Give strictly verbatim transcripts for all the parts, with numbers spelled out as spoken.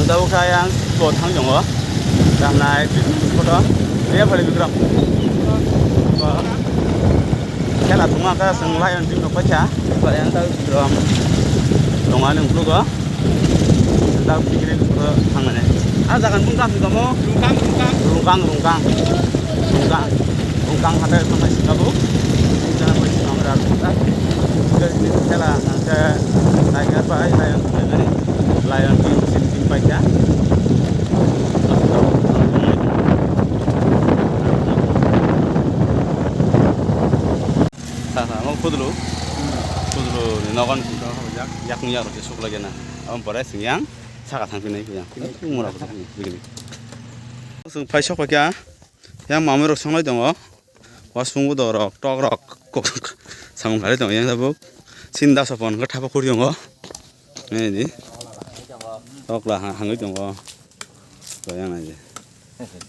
Tabuk khe ayang bo thang tongo. Tamnai photo. Reya phali Bikram. Khela thungma khe chwng lion team rok paikha. Ayang tabuk Bikram. Tongo ani uklogo. Tabuk picnic photo thangnani. Ah, jaga ni bung tamo? Rungkang, Rungkang. Rungkang, Rungkang. Rungkang. Rungkang hathai thangnai singabo. Jana bai sinamra. Khela nang khe Tiger bai lion. Lion team, team, team paikha. Sa, sa, mo khudlu. Khudlu ni nogon yak, yak ni yak rok suk lagi na. Am pore sing yang, saka thang pinai yang. Mura ko thang pinai. Sung phai sok kya? Yang mamui rok songlai tongo. Wasung bodol rok, tok rok, samung kari tongo yang tabuk. Sin da sopon khe thapa khuri tongo. Nini. Tok la ha-, hangui tongo. To yang nai.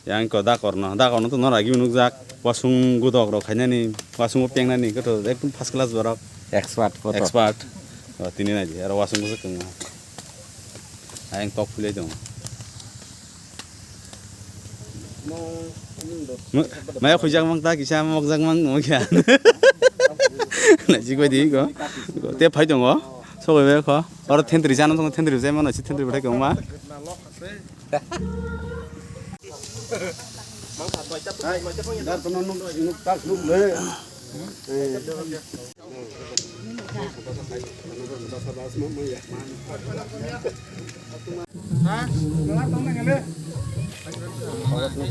Yang ko da korno, da korno to nora gibi nukjak. Wasung godok rok khainani, wasung pengnani, khe to ekdom first class borok. Expert photo. Expert. O, tini nai di, aro wasung bwswk tongo. Ayang tok philai tongo. Ma-, maya khujak mang ta kisa mokjak mang mo kya. Najik bai di ko. Te phai tongo. Sogoi bai kho. Oro thentri jano tongo, thentri jai mano si thentri bai kongma.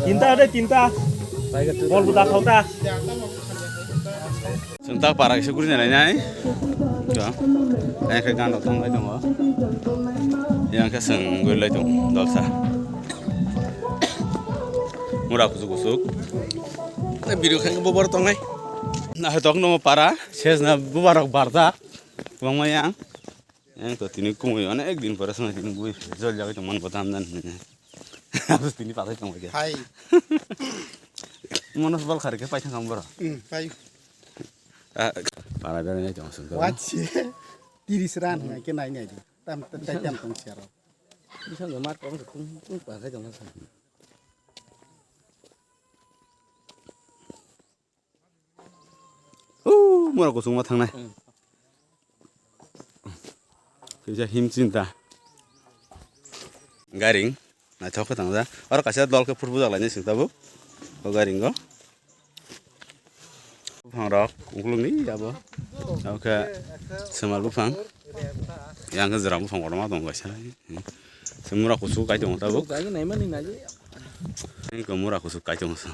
Tinta ada tinta. Bol buta khauta. Chwng tak para kisa guri nai nai. Yang khe ganda tong lai tongo. Yang khe chwng guri lai tongo dolsa. Mura kusuk kusuk. Na video khe bobar tongnai. Na hetok no para ses na bobar rok barjak. Bangma yang. Yang to tini kumui onek din pore swnai tini gui jol jagoi tong man bodam dan. Abus tini patai tong lagi. Hai. Monos bal khari khe paithang kang boro. Hmm, pai. Ah, para bera nai tong sung. Watsi. Tiris ran hai ke nai nai. Tam tam tam tong siaro. Bisa nggak mat kong kung kung pakai tong sa. Uh, mura kusung ma thangnai. Hmm. Kisa him chinta. Garing, naithok khe tangja. Oro kaisa dol khe phur bujak lainai sing tabuk. O garing go. Buphang rok, ukulung ni abo. Abo khe semal buphang. Yang khe jwra buphang kotorma tongo kaisa. Se mura kusuk kai tongo tabuk. Garing naimani naji. Engko mura kusuk kai tongo sa.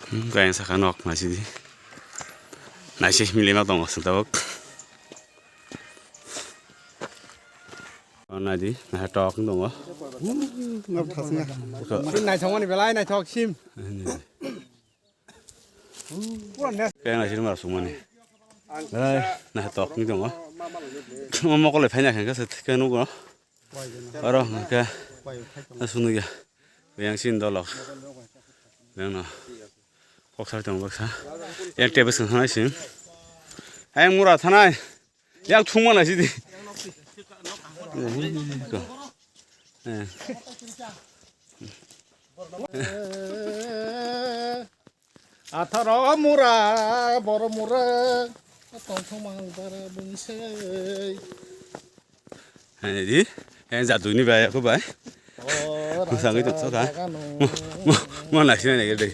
Hmm, kaya saka nok naisidi. Naisi milima tongo sing tabuk. Oh, naidi, nah tok tongo. Naithokmani belai naithok sim. Kaya naisidi mara sumani. Belai naithok tongo. Mokol le phaina khe khe se khe nugo. Oro hwnkhe aswk nukya. Yang sin dolok. Yang no. Kok sar tong baksa. Yang tebes kan hanai sin. Yang mura thanai. Yang thungma nai sidi. Eh. Atharo mura, boro mura, tongthok mang bara bungsai. Hai di, hai jaduni bai, aku bai. Oh, sangui tok soka. Mo, mo, mo naisina nai gede.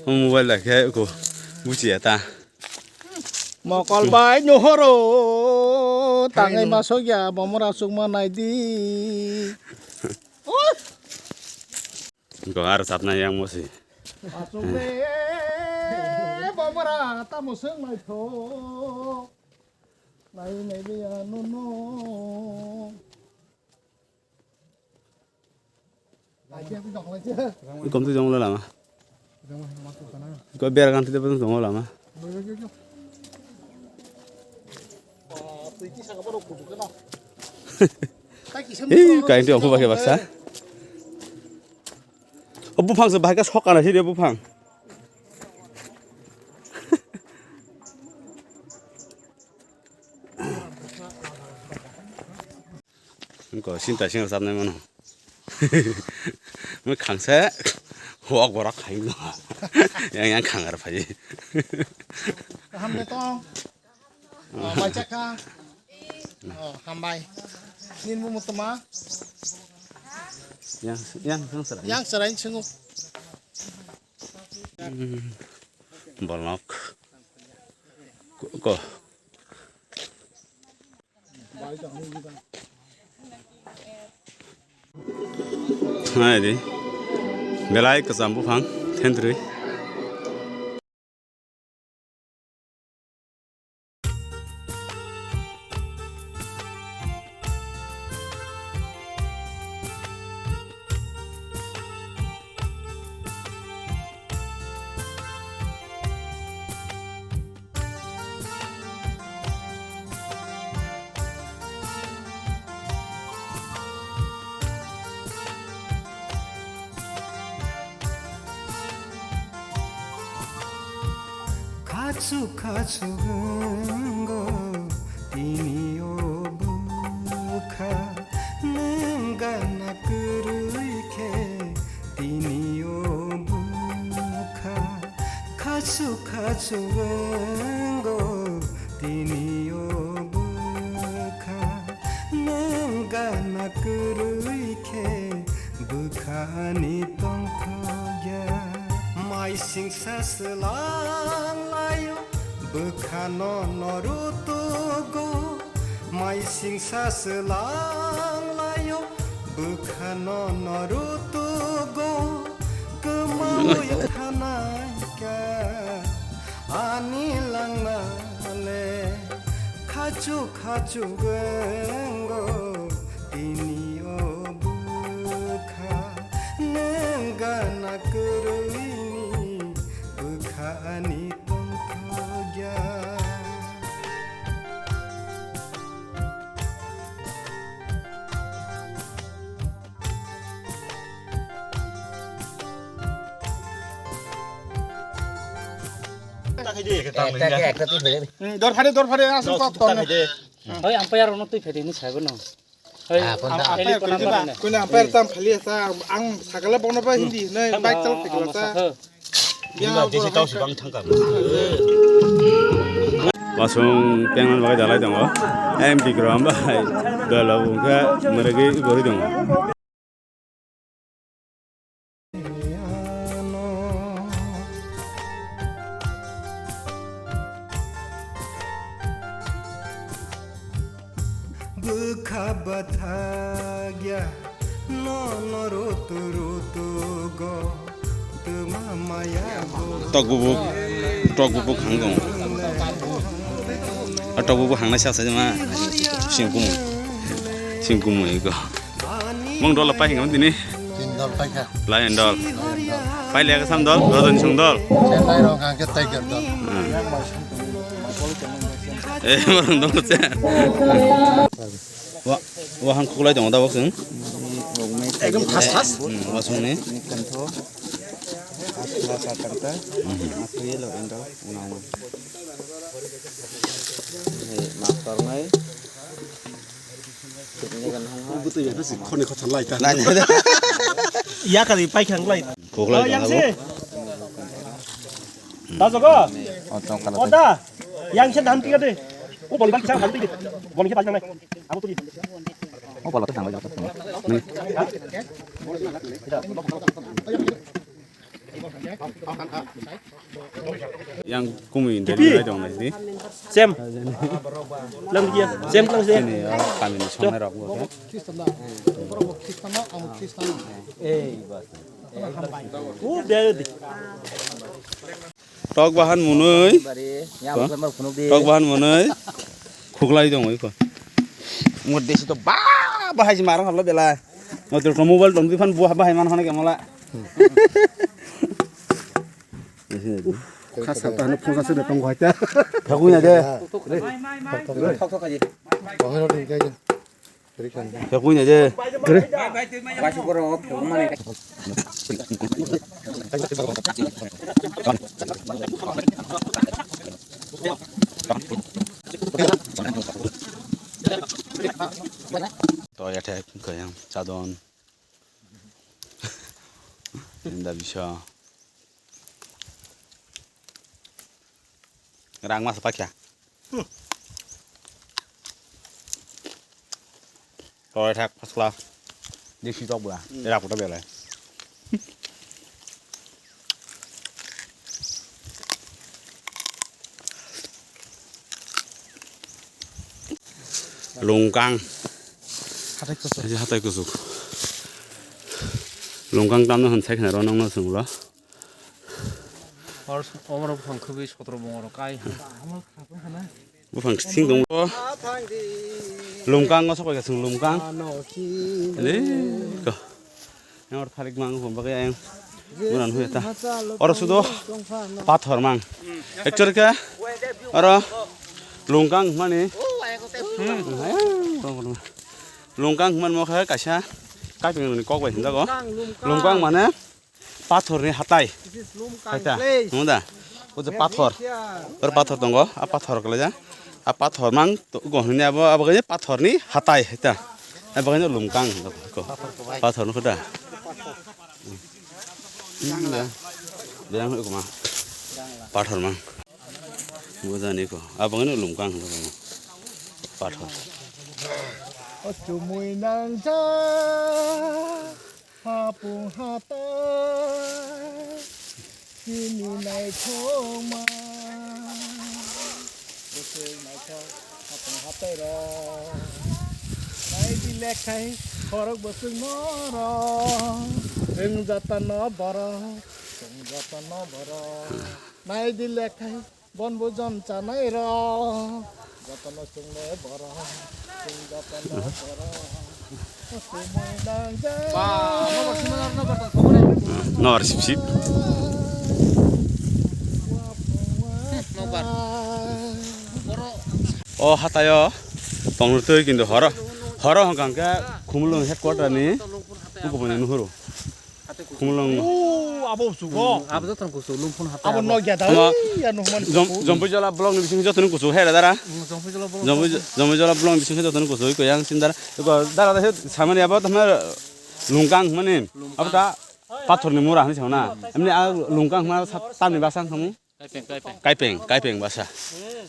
Mo mobile da khe ko buchi ya ta. Mokol bai nyohoro, tangai masok ya, bomora sukma nai di. Go aro satna yang mosi. Asuk le, bomora tamo seng mai tho. Nai nai be ya no no. Ikom tu jong lama. Ko ber kan tu jong lama. Ei, kain tu aku pakai baksa. O buphang se bahai ka sok kana sih dia buphang. Wngkha sinta singra chapnai mano. Mui khangsa wak borok khai no. Yang yang khangar phai. Kaham de tong. Oh, bacha kha. Oh, hambai. Nin mu mutma. Yang yang yang serai. Yang serai sungu. Hmm. Bolok. Ko. Ko. Hai di. Belai kwcham buphang, thentrwi. Khachu khachu wnggo tini o bwkha, nwng gana kwrwi khe tini o bwkha. Khachu khachu wnggo tini o bwkha, nwng gana kwrwi khe bwkha ani tongthokya. Mai singsa swlang laio, bwkha no no rutugo. Mai singsa swlang laio, bwkha no no rutugo. Kwmawi thanai kha ani langna le, khachu khachu wnggo tini o bwkha. Nwng gana kwrwini bwkha ani tongthokya. Ekta, ekta, ekta twi phai de. Hmm, dor phai de, dor phai de, aswk kok ton. Oi, umpire rokno twi phai de hinwi saibo no. Oi, ah, umpire kona kona. Koi na umpire tam khali asa, ang sakala bono ba hindi, nai bike chal phikla sa. Yang jesi tau si bang thangka. Wasung tengman bagai dalai tongo. M Bikram bai, dolo wngkha murigi gori tongo. Bwkha bathagya nono rutu rutu go twma maya bo. Tok bubuk, tok bubuk hang dong. A tok bubuk hang nai sa sa ma. Singkumu. Singkumu ego. Mong dol pai hingam dini. Tin dol pai kha. Lai dol. Pai le ka sam dol, rodan sung dol. Chennai rong hang ke Tiger dol. Hmm. Eh, morong dong se. Wa, wa hang kuklai dong da bok sung. Ekdom fast, fast. Hmm, wa sung ni. Ni kantho. Asla sa tangta. Hmm. Aku yellow and all. Unang. Ni master nai. Khorni khotha lai ta. Lai, lai, lai. Ya kali pai khang lai. Kuklai yang dong se. Da jogo. Oto kala. Oda. Yang se dam tiga de. O boli bal kisa dam tiga. Boli ke bal nang nai. Abo tu. O bol oto thang lai. Yang kumui dari lai dong nai sini. Sem. Lang dia. Sem lang dia. Ini ya, kami ni sonai rok bo. Khristan da. Borok bo Khristan no, ang Khristan no. Ei, bas. O bia di. Tok bahan munui. Bari, yang Ko? Bukan mau punuk di. Tok bahan munui. Khuklai dong oi ko. Mur desi to ba bahai si marang holo bela. Motor ko mobile tong di phan buah bahai man hana ke mola. Khasa ta no phone sa de tong hai ta. Thakui na de. Thok thok aji. Thakui na de. To ya Thek kaya chadon. Inda bisa. Rang masa pakya. Toy thak pasla. Desi tok bula. Era kuta belai. Lungkang. Hatai kusuk. Hatai kusuk. Lungkang tamno hwn sai khna ro nangno sunglo. Or omoro buphang khwbwi sotro bongoro kai. Buphang sing dong. Lungkang o sokoi ka sung lungkang. Ani ko. Yang or thalik mang hom bagai yang. Muran hui ta. Oro sudo pathor mang. Actually ka oro lungkang mani. Lungkang man mo kha kaisa. Kaping ni kok bai hindago. Lungkang mane. Pathor ni hatai. Haita. Nung da. O je pathor. Or pathor tongo. A pathor kala ja. A pathor mang to go hini abo abo je pathor ni hatai haita. Abo je lungkang. Ko. Pathor no da. Bilang ko ma. Pathor mang. Bo jani ko. Abo je lungkang. Pathor. O chumui nang ja. Hapung hatai chini naithokma. Bwswk naithok hapung hatai rok. Naidi lekhai khorok bwswk norok. Chwng jotono borok, chwng jotono borok. Naidi lekhai Bon bujon chanai rok, jotono chwngno borok, chwng jotono borok. Chumui nang ja. Nor sip sip. O hatayo tongtwi kintu horo, horo hwnkha khe Khumulwng headquarter ni ukupuni nuhuru. Khumulwng. O, abo sugo. Abo jotono kuchuk, lungphun hatai abo abo. Nokya da. Omo. Oi, ya nuhman Jom-, kuchuk. Jompuijola block ni bising jotoni kuchuk, he dara. Jompuijola block. Jompuijola block ni bising jotoni kuchuk, ko yang sin dara. Ko dara da he samani abo tama lungkang mani. Lungkang. Abo ta pathor ni mura hani sauna. Emni a lungkang ma sa tamni basang kamu. Kaipeng, kaipeng. Kaipeng, kaipeng basa.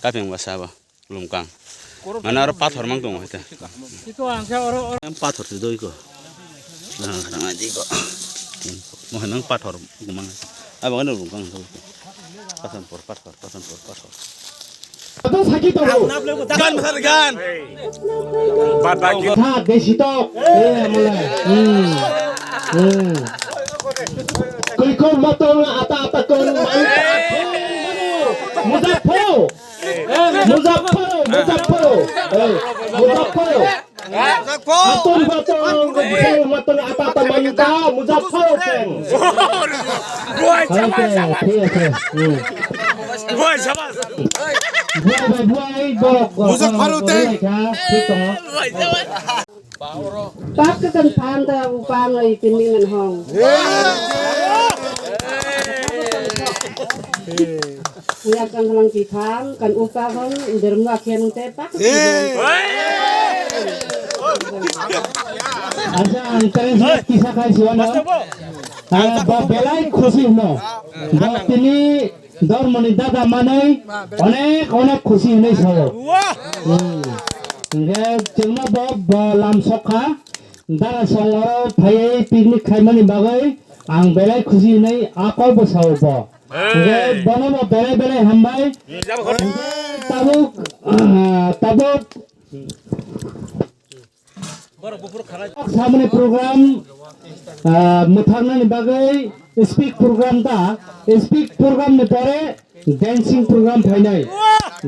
Kaipeng basa abo. Lungkang. Mana aro pathor mang tongo hete. Iko ang khe oro, oro. Yang pathor se doi ko. Nah, nang adi ko. Mo nang pathor gumang. Abo kan lungkang to. Pasan por pathor, pasan por pathor. Gan sar gan. Bad bad. Ha, desi tok. Eh, mula. Hmm. Hmm. Koi ko matong ata ata kon. Muzaffar. Muzaffar, Muzaffar. Eh, Muzaffar. Atun batun, batun, atata manta, Muzaffar peng. Buai, sabar, sabar. Thik ase. Hmm. Buai, sabar. Buai, buai, borok, Muzaffar borok, teng. Borok, thik tongo. Pak kan panda upang ai piningan hong. Uya kan halang pithang kan upa hong dermu akhian te pak. Acha ang tren kisa khai siwano. Ba belai khusi hino. Ba tini Dormoni dada manwi onek onek khusi hinwi sao. Wah! Hmm. Hingke chwngno bo, bo lam sokha. Dada song oro phaiwi picnic khaimani bagwi ang belai khusi hinwi a kokbo sao bo. Hingke bono bo belai belai hambai. Hingke tabuk, ah, tabuk Samani program, ah, mwthaknani bagwi speak program ta, speak program ni pore dancing program phainai.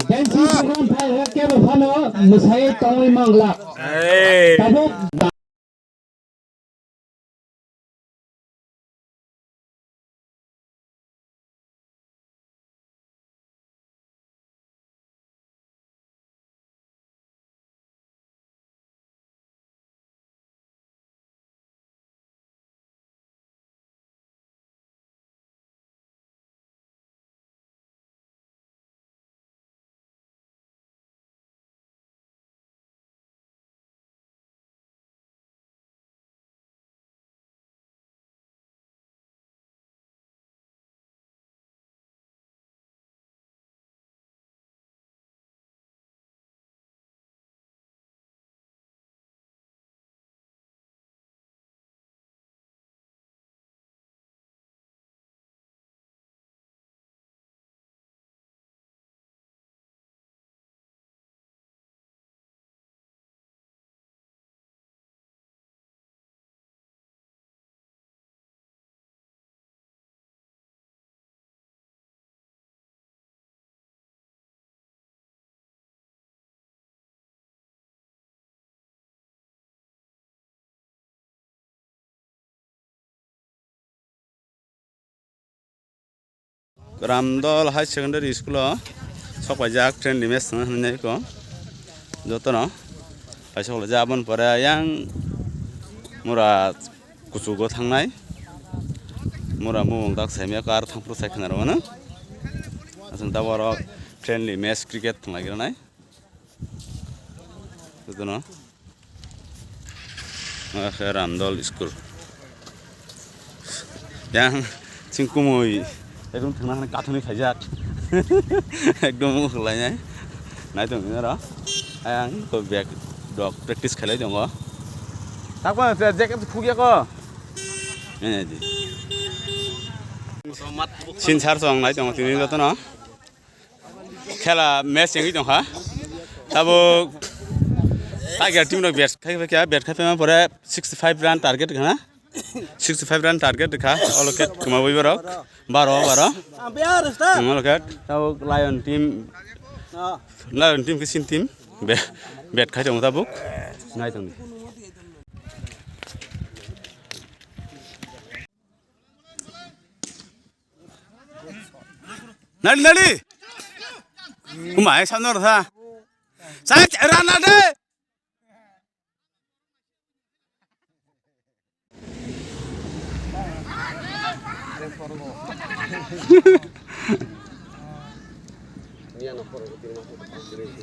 Dancing program phai khe kebo phano mwsai tongwi manglak. Tabuk Ramdol High Secondary School o sok paijak friendly match thangna hinwi ko jotono kaisa khwlaijak, aboni pore ayang mura kuchugo thangnai, mura mumung dak saimaya kar thangphuru sai khna rwmano. Aswng tabuk oro friendly match cricket thwnglaigwrwnai. Jotono. Oke, Ramdol School. Yang sing kumui. Ekdom thangna hwnwi kathoni khaijak. Ekdom mukhulai nai. Nai tong nini ro. Ayang ko bag dok practice khalai tongo. Takma jacket khukya ko. Nai di. Sin sar song nai tongo tini jotono. Khela match wngwi tongkha. Tabuk Tiger team rok bat khai phaikha, bat khai phaima pore sixty five run target khana. Sixty five run target kha. Olo khe kwmawi borok. Baro, baro. Olo khe tabuk Lion team. Lion team khe sin team. Bat, bat khai tongo tabuk. Nai tongdi. Nali, nali. Umai, samno rasa. Sai, rana de.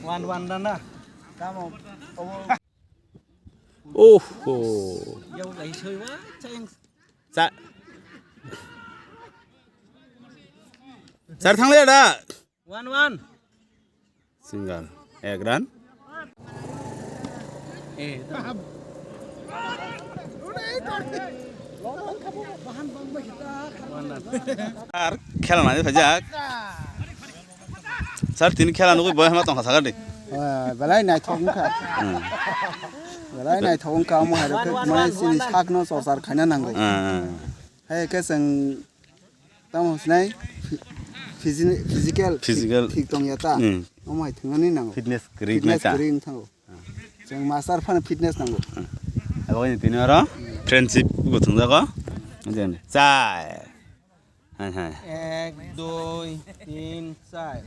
One, one, rana. Oho. Cha. Char thangle da. One one. Single. Ek run. Eh, ito. Ar khela nai phajak. Sir, tini khela nugwi boy hama tongkha sakar di. Eh, belai naithok wngkha. Hmm. Belai naithok wngkha, omo hai rok khe mane chini sakno chorchar khaina nango. Hmm, hmm. Hai khe chwng tamo sinai phy-, physi-, physical Physical. Thik tongya ta. Hmm. Omo hai thwngani nango. Fitness kwrwi Fitness wngkha. Kwrwi wngthango. Chwng master phano fitness nango. Abo ni tini oro friendship bo thwngjago. Chai. Hai, hai. Ek, dui, tin, char.